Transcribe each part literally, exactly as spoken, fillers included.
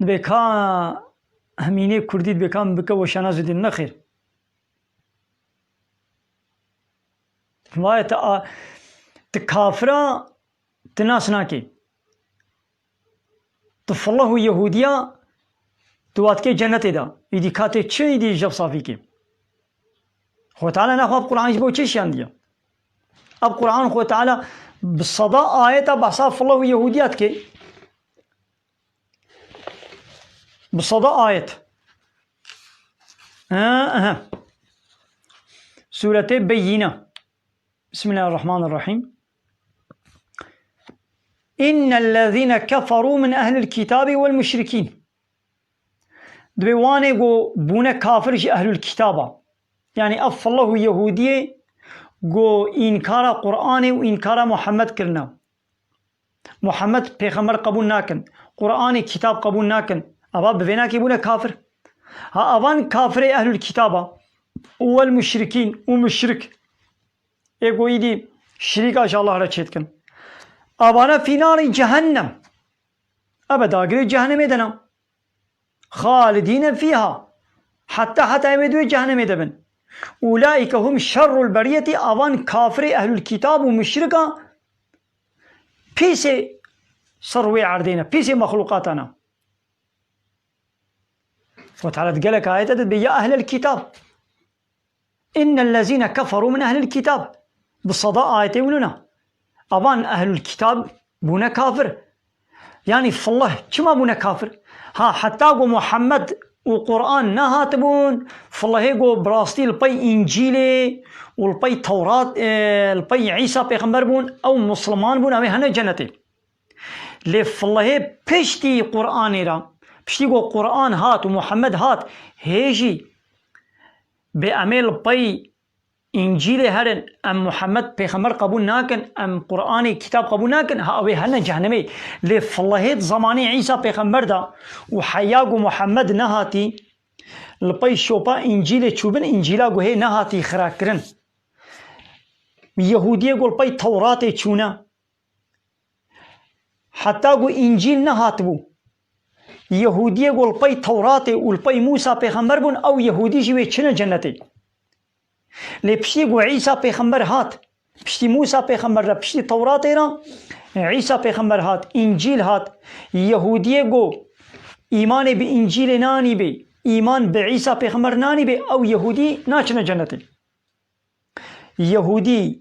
Dibê ka hemînê kurdî dibê ka min bike weşana zû dî nexêr. Vaye te a-, ti kafira ti nas nakê. Tu fillah û Yehûdiya tu watkê cennetê de. Îdî katê çi îdî jev safî kê? Xwe Teala naxwe bi Qur'an ji bo çi şiyandiye? Ev Qur'an Xwe Teala bi seda ayeta behsa fillah û Yehûdiya dike. Bi seda ayet. Ha, aha. Sûretê Beyyîne. Bismillahirrahmanirrahîm. Innellezîne keferû min ehlil kitâbi wel muşrikîn. Dibê wanê ku bûne kafir ji ehlul kitaba. Yanî ev fillah û Yehûdiyê ku înkara Qur'anê û înkara Muhammed kirine. Muhammed pêxember qebûl nakin. Qur'anê kitab qebûl nakin. Ava bi vê nakê bûne kafir. Ha avan kafirê ehlul kitaba û wel muşrikîn û muşrik. Ê ku îdî şirîka ji Allah re çêdikin. Avana fî narî cehennem. Ebe dagirê cehennemê de ne. Xalidîne fîha. Heta heta em ê di wê cehennemê de bin. Ulaîke hum şerrul beriyetî, avan kafirê ehlul kitab û muşrika pîsê ser wê erdê ne, pîsê mexlûqata ne. Xwe Teala di gelek ayete de dibê ya ehlel kitab. Innellezîne keferû min ehlil kitab. Bi seda ayetê winû ne. Avan ehlul kitab bûne kafir. Yanî fillah çima bûne kafir? Ha heta ku Muhammed û Qur'an nehatibûn, fillahê ku bi rastî li pey Încîlê û li pey Tewrat, e, li pey Îsa pêxember bûn, ew misliman bûn, ew ê hene cennetê. Lê fillahê piştî Qur'anê re, piştî ku Qur'an hat û Muhammed hat, hê jî bê em ê li pey Încîlê herin, em Muhammed pêxember qebûl nakin, em Qur'anê kitab qebûl nakin, ha ew ê hene cehennemê. Lê fillahê di zemanê Îsa pêxember de û heya ku Muhammed nehatî, li pey şopa Încîlê çûbin, Încîla ku hê nehatî xirakirin. Yehûdiyê ku li pey Tewratê çûne, heta ku Încîl nehatibû, Yehûdiyê ku li pey Tewratê û li pey Mûsa pêxember bûn, ew Yehûdî jî wê çine cennetê. Lê piştî ku Îsa pêxember hat, piştî Mûsa pêxember re, piştî Tewratê re, Îsa pêxember hat, Încîl hat, Yehûdiyê ku îmanê bi Încîlê nanîbê, îman bi Îsa pêxember nanîbê, ew Yehûdî naçine cennetê. Yehûdî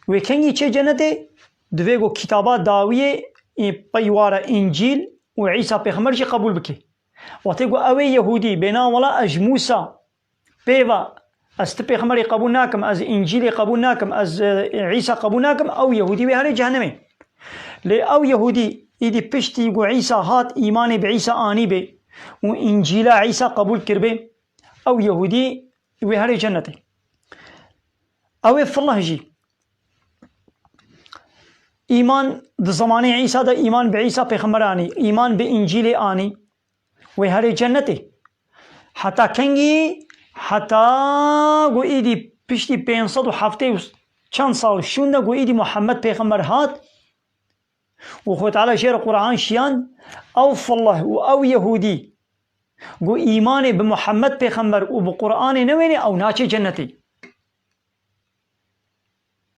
wê kengî çê cennetê? Divê ku kitaba dawiyê, ê, peywara Încîl û Îsa pêxember jî qebûl bike. Wextê ku ew ê Yehûdî bê na wela ez ji Mûsa pê ve, ez ti pêxemberî qebûl nakim, ez Încîlê qebûl nakim, ez, e, Îsa qebûl nakim, ew Yehûdî wê herê cehennemê. Lê ew Yehûdî îdî piştî ku Îsa hat, îmanê bi Îsa anî bê û Încîla Îsa qebûl kiribê, ew Yehûdî wê herê cennetê. Ew ê fillah jî. Îman di zemanê Îsa de îman bi Îsa pêxember anî, îman bi Încîlê anî, wê herê cennetê. Heta kengî, heta ku îdî piştî pênc sed û heftê û çend sal şûnde ku îdî Muhammed pêxember hat, û Xwe Teala jê re Qur'an şiyan, ew fillah û ew Yehûdî ku îmanê bi Muhammed pêxember û bi Qur'anê newênê, ew naçe cennetê.